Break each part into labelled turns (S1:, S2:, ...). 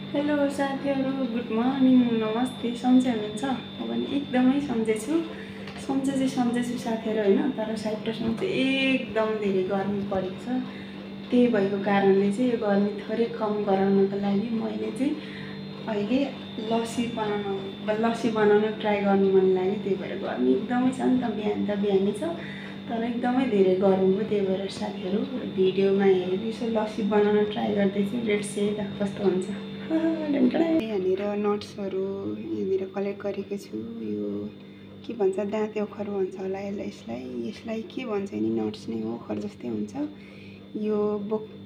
S1: Hello साथीहरू, good morning, नमस्ते। सन्चै हुनुहुन्छ? म पनि एकदमै सन्चै छु। सन्चै छु साथीहरू होइन, तर साइप्रसमा चाहिँ एकदम धेरै गर्मी परेको छ। त्यही भएको कारणले चाहिँ यो गर्मी थोरै कम गराउनको लागि मैले चाहिँ अहिले लस्सी बनाउन ट्राई गर्नु मन लाग्यो। त्यही भएर गर्मी एकदमै छ नि त बिहानै छ, तर एकदमै धेरै गर्मी हो। त्यही भएर साथीहरू भिडियोमा हेरेर यसो लस्सी बनाउन ट्राई गर्दैछु। लेट्स सी त कस्तो हुन्छ। यहाँनिर नट्सहरू यहाँनिर कलेक्ट गरेको छु। यो के भन्छ, दाँते ओखर भन्छ होला यसलाई के भन्छ नि, नट्स नै हो, ओखर जस्तै हुन्छ यो।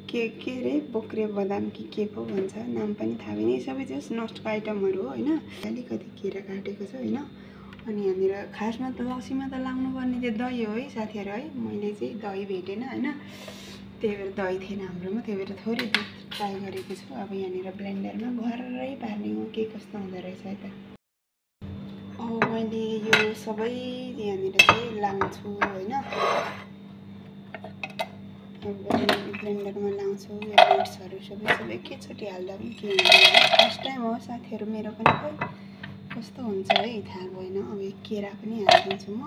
S1: के अरे बोक्रे बदाम के पो भन्छ, नाम पनि थाहा भएन। सबै चाहिँ नट्सको आइटमहरू हो होइन। अलिकति केरा काटेको छ होइन। अनि यहाँनिर खासमा त लस्सीमा त लाउनु पर्ने चाहिँ दही हो है साथीहरू है। मैले चाहिँ दही भेटेन होइन, त्यही भएर दही थिएन हाम्रोमा, त्यही भएर थोरै दुध ट्राई गरेको छु। अब यहाँनिर ब्लेन्डरमा घरै पार्ने हो, के कस्तो हुँदो रहेछ है त। अब मैले यो सबै यहाँनिर चाहिँ लाउँछु होइन। अब ब्लेन्डरमा लाउँछु यो नट्सहरू सबै एकैचोटि हाल्दा पनि के हुँदैन। फर्स्ट टाइम हो साथीहरू मेरो पनि, खै कस्तो हुन्छ है थाहा भएन। अब यो केरा पनि हालिदिन्छु म,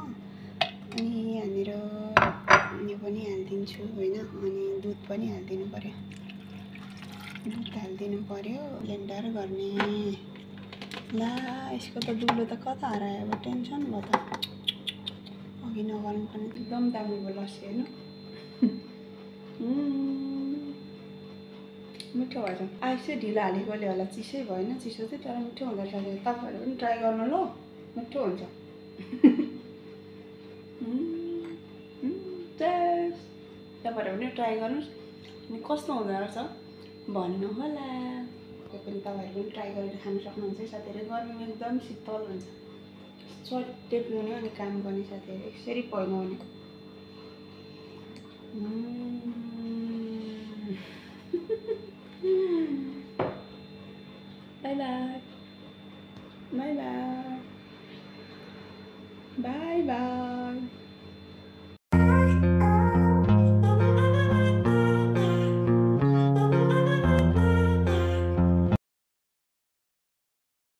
S1: अनि यहाँनिर यो पनि हालिदिन्छु होइन। अनि दुध पनि हालिदिनु पऱ्यो, ब्लेन्डर गर्ने। ला यसको त दुलो त कता हरायो, अब टेन्सन भयो त। अघि नगर्नु पर्ने, एकदम दामी भयो लस्सी होइन। मिठो भएछ। आइस ढिलो हालेकोले होला, चिसै भएन, चिसो चाहिँ तर मिठो हुँदो रहेछ। तपाईँहरू पनि ट्राई गर्नु ल, मिठो हुन्छ। तपाईँहरू पनि ट्राई गर्नुहोस्, अनि कस्तो हुँदो रहेछ भन्नु होला। पनि तपाईँहरू पनि ट्राई गरेर खानु सक्नुहुन्छ साथीहरू। गर्मीमा एकदम शीतल हुन्छ, स्वाट्टै पिउने अनि काम गर्ने साथीहरू यसरी पहिलो भने। By by by by by by.